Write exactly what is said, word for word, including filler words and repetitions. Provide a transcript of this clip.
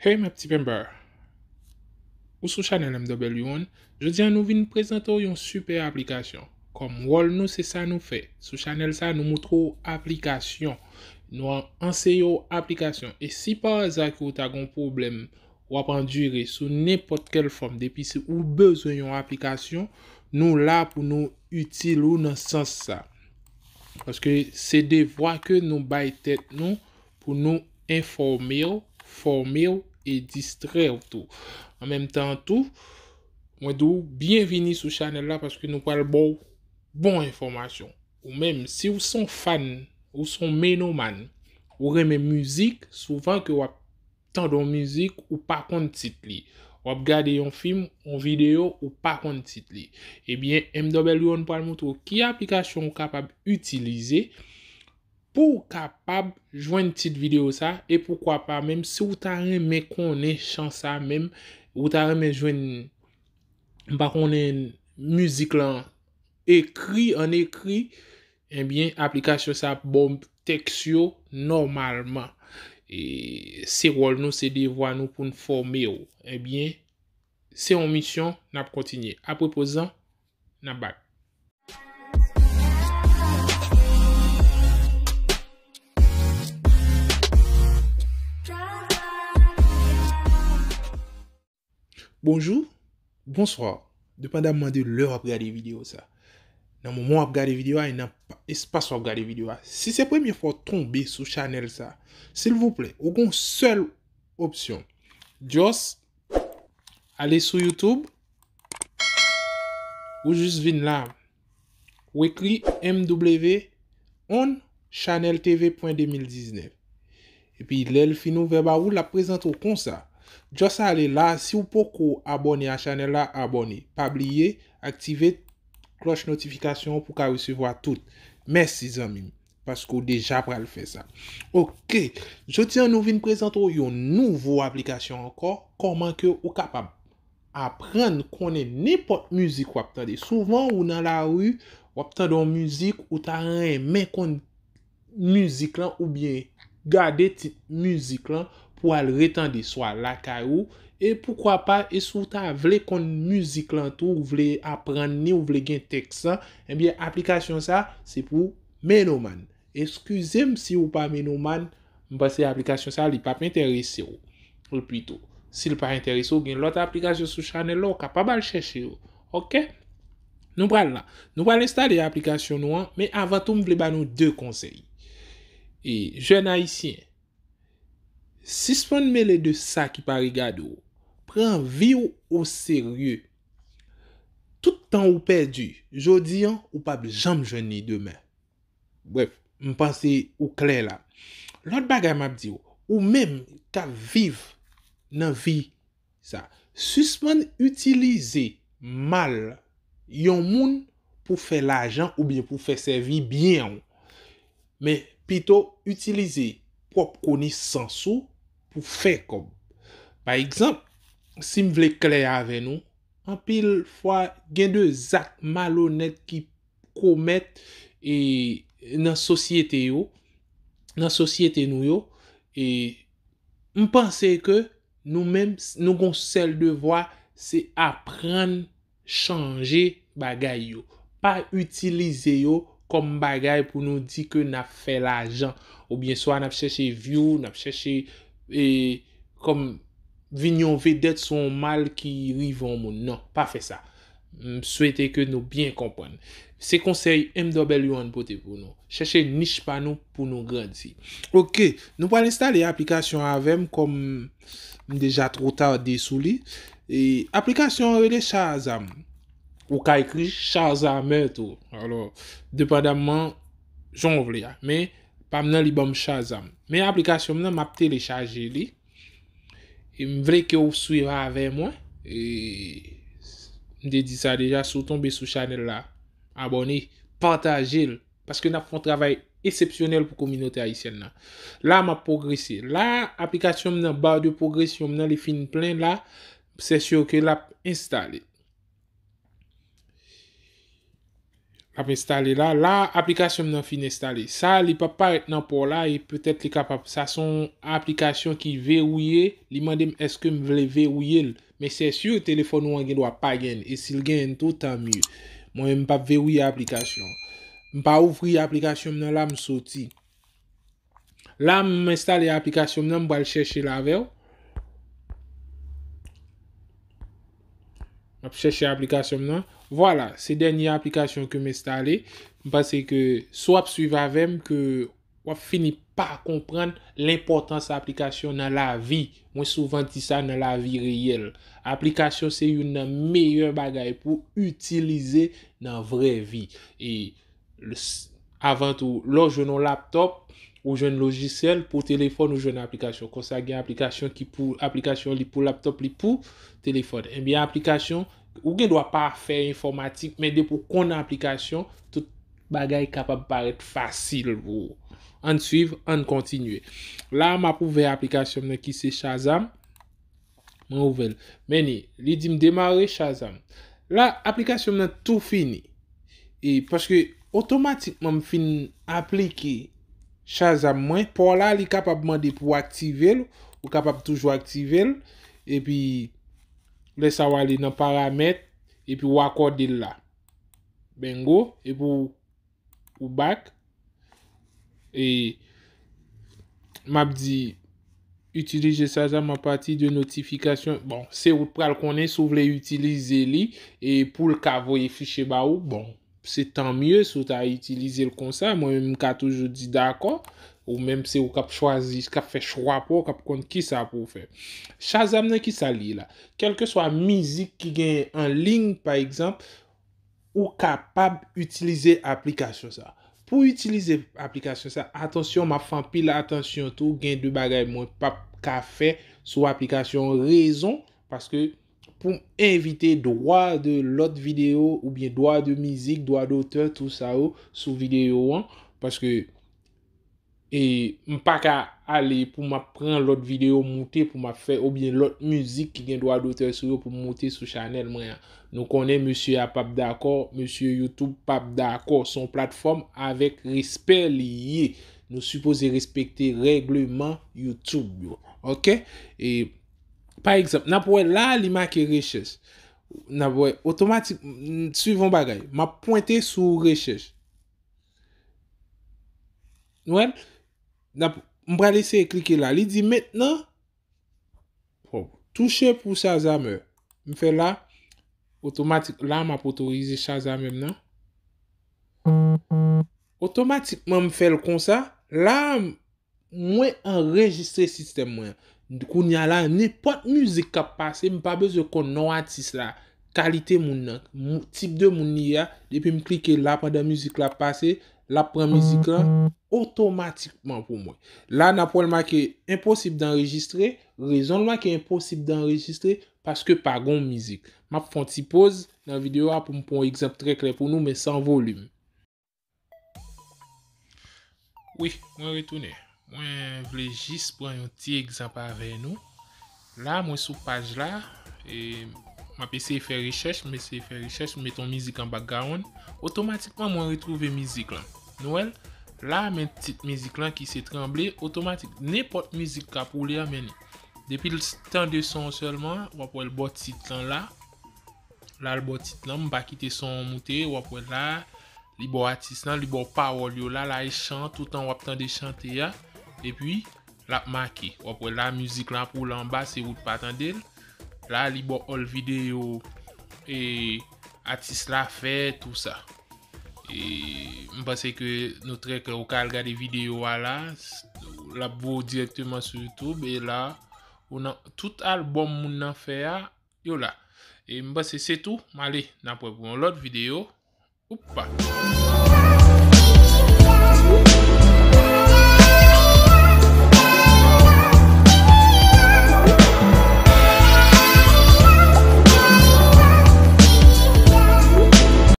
Hey, my petit member. Ou sou chanèl M W One. Jodi a, nou vin prezante w yon sipè aplikasyon. Kòm wòl nou, se sa nou fè. Sou chanèl sa, nou montre w aplikasyon. Nou an-, anseye w aplikasyon. E si pa aza ke w ta gon pwoblèm, w ap andire sou nenpòt kèl fòm, depi si ou bezwen yon aplikasyon, nou la pou nou itil ou nan sans sa. Paske se devwa ke nou bay tèt nou pou nou enfòme w, fòme w e distrè w tou. An menm tan tou, mwen di w byenvini sou chanèl la paske nou pral ba w bon enfòmasyon. Ou menm, si w se yon fan, ou se yon menoman, ou renmen mizik, souvan ke w ap tande yon mizik, ou pa konn tit li. W ap gade yon fim, yon videyo, ou pa konn tit li. Ebyen, M W One pral montre w ki aplikasyon ou kapab itilize pou w kapab jwenn tit videyo sa, e poukwa pa menm si w ta renmen konnen chan sa menm, ou ta renmen jwenn, m pa konnen, mizik lan ekri, an ekri, ebyen, aplikasyon sa ap ba w tèks yo nòmalman. E se wòl nou, se devwa nou pou n fòme w. Ebyen, se yon misyon, n ap kontinye. Apre poz lan, n ap back. Bonjou, bonswa, depandaman de lè w ap gade videyo sa. Nan moman w ap gade videyo a, e nan pa-, espas w ap gade videyo a. Si se premye fwa w tonbe sou chanèl sa, silvouplè, ou gon sèl opsyon. Just ale sou YouTube, ou jis vin la. Ou ekri M W One Channel T V pwen de mil diznèf. Epi lè l fin ouvè ba ou, l ap prezante w konsa. Just ale la, si w poko abòne a chanèl la, abòne. Pa bliye, aktive klòch notifikasyon an pou w ka resevwa tout. Mèsi zanmi m, paske w deja pral fè sa. Oke, jodi a nou vin prezante w yon nouvo aplikasyon ankò, kòman ke ou kapab aprann konnen nenpòt mizik w ap tande. Souvan, ou nan lari, w ap tande yon mizik, ou ta renmen konn mizik lan oubyen gade tit mizik lan pou al retande swa lakay ou. E poukwa pa, e si w ta vle konn mizik lan tou, ou vle aprann li, ou vle gen tèks lan, ebyen, aplikasyon sa, se pou menoman. Eskize m si w pa menoman, m panse aplikasyon sa, li p ap enterese w. Ou plito, si l pa enterese w, gen lòt aplikasyon sou chanèl la, ou kapab al chèche yo. Oke? Nou pral la. Nou pral enstale aplikasyon nou an, men avan tou, m vle ba nou de konsèy. E, jèn ayisyen, sispann mele de sa ki pa regade w. Pran vi w o serye. Tout tan ou pèdi jodi an, ou p ap janm jwenn li demen. Brèf, m panse ou klè la. Lòt bagay m ap di w, ou menm k ap viv nan vi sa, sispann itilize mal yon moun pou fè lajan oubyen pou fè sèvi byen w. Men pito itilize pwòp konesans ou pou fè kòb. Pa egzanp, si m vle klè avè nou, anpil fwa gen de zak malonèt ki komèt e nan sosyete yo, nan sosyete nou yo, e m panse ke nou menm, nou gon sèl devwa, se aprann chanje bagay yo. Pa itilize yo kòm bagay pou nou di ke n ap fè lajan, oubyen swa n ap chèche view, n ap chèche, e, kòm vin yon vedèt sou yon mal ki rive yon moun. Non, pa fè sa. M swete ke nou byen konprann. Se konsèy M W One pote pou nou. Chèche nich pa nou pou nou grandi. Oke, nou pral enstale aplikasyon avè m kòm m deja twò tade sou li. E aplikasyon an rele Shazam. Ou ka ekri Shazam tou. Alò, depandaman jan w vle a. Men, pa m nan li ban m Shazam. Men aplikasyon m nan, m ap telechaje li. E m vle ke w swiv avè mwen. E m te di sa deja, si w tonbe sou chanèl la, abòne, pataje l, paske n ap fè yon travay eksepsyonèl pou kominote ayisyèn nan. La, m ap pwogrese. La, aplikasyon m nan, ba de pwogresyon m nan, li fin plen la, se si ke l ap enstale. Ap enstale la. La, aplikasyon m nan fin enstale. Sa, li p ap parèt nan pa w la e petèt li kapab. Sa se yon aplikasyon ki verouye. Li mande m èske m vle verouye l. Men se si telefòn ou an gen dwa pa genyen. E si l genyen tou, tan mye. Mwen menm, m p ap verouye aplikasyon an. M pa ouvri aplikasyon m nan la, m soti. La, m enstale aplikasyon m nan, m pral chèche l avè w. M ap chèche aplikasyon m nan. Vwala, se dènye aplikasyon ke m enstale. M panse ke si w ap swiv avè m, ke w ap fini pa konprann lenpòtans aplikasyon nan lavi. Mwen souvan di sa nan lavi reyèl. Aplikasyon se youn nan meyè bagay pou itilize nan vrè vi. E l-, s-, avan tou, lè w jwenn yon laptòp, ou jwenn lojisyèl, pou telefòn ou jwenn aplikasyon. Konsa gen aplikasyon ki pou, aplikasyon li pou laptòp, li pou telefòn. Ebyen, aplikasyon, ou gen dwa pa fè enfòmatik, men depi w konn aplikasyon, tout bagay kapab parèt fasil pou ou. Ann swiv, ann kontinye. La, m ap ouvè aplikasyon m nan ki se Shazam. Mwen ouvè l. Men ni, li di m demare Shazam. La, aplikasyon m nan tou fini. E paske otomatikman m fin aplike Shazam mwen, pa w la, li kapab mande pou w aktive l, ou kapab toujou aktive l. Epi, lè sa w ale nan paramèt, epi w akòde l la. Bingo, epi w ou back. E m ap di, itilize Shazam apati de notifikasyon. Bon, se ou k pral konnen si w vle itilize li e pou l ka voye fichye ba ou. Bon, se tan mye si w ta itilize l konsa. Mwen menm, m ka toujou di dakò. Ou menm, se ou k ap chwazi, k ap fè chwa pa w, k ap konn kisa pou w fè. Shazam nan, kisa l ye la? Kèlkeswa mizik ki genyen an liy, pa egzanp, ou kapab itilize aplikasyon sa. Pou itilize aplikasyon sa, atansyon, m ap fè anpil atansyon tou, gen de bagay mwen p ap ka fè sou aplikasyon an. Rezon, paske pou m evite dwa de lòt videyo oubyen dwa de mizik, dwa dotè, tou sa yo sou videyo an, paske e m pa ka ale pou m ap pran lòt videyo moute pou m ap fè, oubyen lòt mizik ki gen dwa dotè sou yo pou m moute sou chanèl mwen an. Nou konnen mesye a p ap dakò, mesye YouTube p ap dakò. Se yon platfòm avèk respè li ye. Nou sipoze respekte règleman YouTube yo. Oke? E, pa egzanp, n ap wè la, li make rechèch. N ap wè otomatik, m, swiv yon bagay. M ap pwente sou rechèch. Nou wè l? N ap, m pral eseye klike la. Li di mentnan, bon, touche pou Shazammer. M fè la, otomatik, la, m ap otorize Shazammer m nan. Otomatikman, m fè l konsa. La, mwen anrejistre sistèm mwen. Kounye a la, nenpòt mizik k ap pase, m pa bezwen konn non atis la, kalite moun nan, mou-, tip de moun li ye a. Depi m klike la pandan mizik la ap pase, l ap pran mizik lan otomatikman pou mwen. La, n ap wè l make enposib danrejistre. Rezon l make enposib danrejistre, paske pa gon mizik. M ap fè yon ti poz nan videyo a pou m pran yon egzanp trè klè pou nou, men san volim. Wi, mwen retounen. Mwen vle jis pran yon ti egzanp avè nou. La, mwen sou paj la, e m ap eseye fè rechèch, m eseye fè rechèch, m met yon mizik an background. Otomatikman, mwen retwouve mizik lan. Nou wè l? La, men tit mizik lan ki se Tranble, otomatik. Nenpòt mizik k ap woule a, men li. Depi l tande son sèlman, w ap wè l bò tit lan la. La, l bò tit lan, m pa kite son an moute, w ap wè la, li bò atis lan, li bò pawòl yo la, la e chan, toutan w ap tande chante a, epi l ap make. W ap wè la, mizik lan ap woule anba, se ou k pa tande l. La, li bò all videyo, e, atis la fè, tou sa. E, m panse ke nou trè klè, ou ka al gade videyo a la, s-, l ap voye w dirèkteman sou YouTube, e la, ou nan tout albòm moun nan fè a, yo la. E m panse se tou. M ale, n ap wè pou yon lòt videyo. Oupa.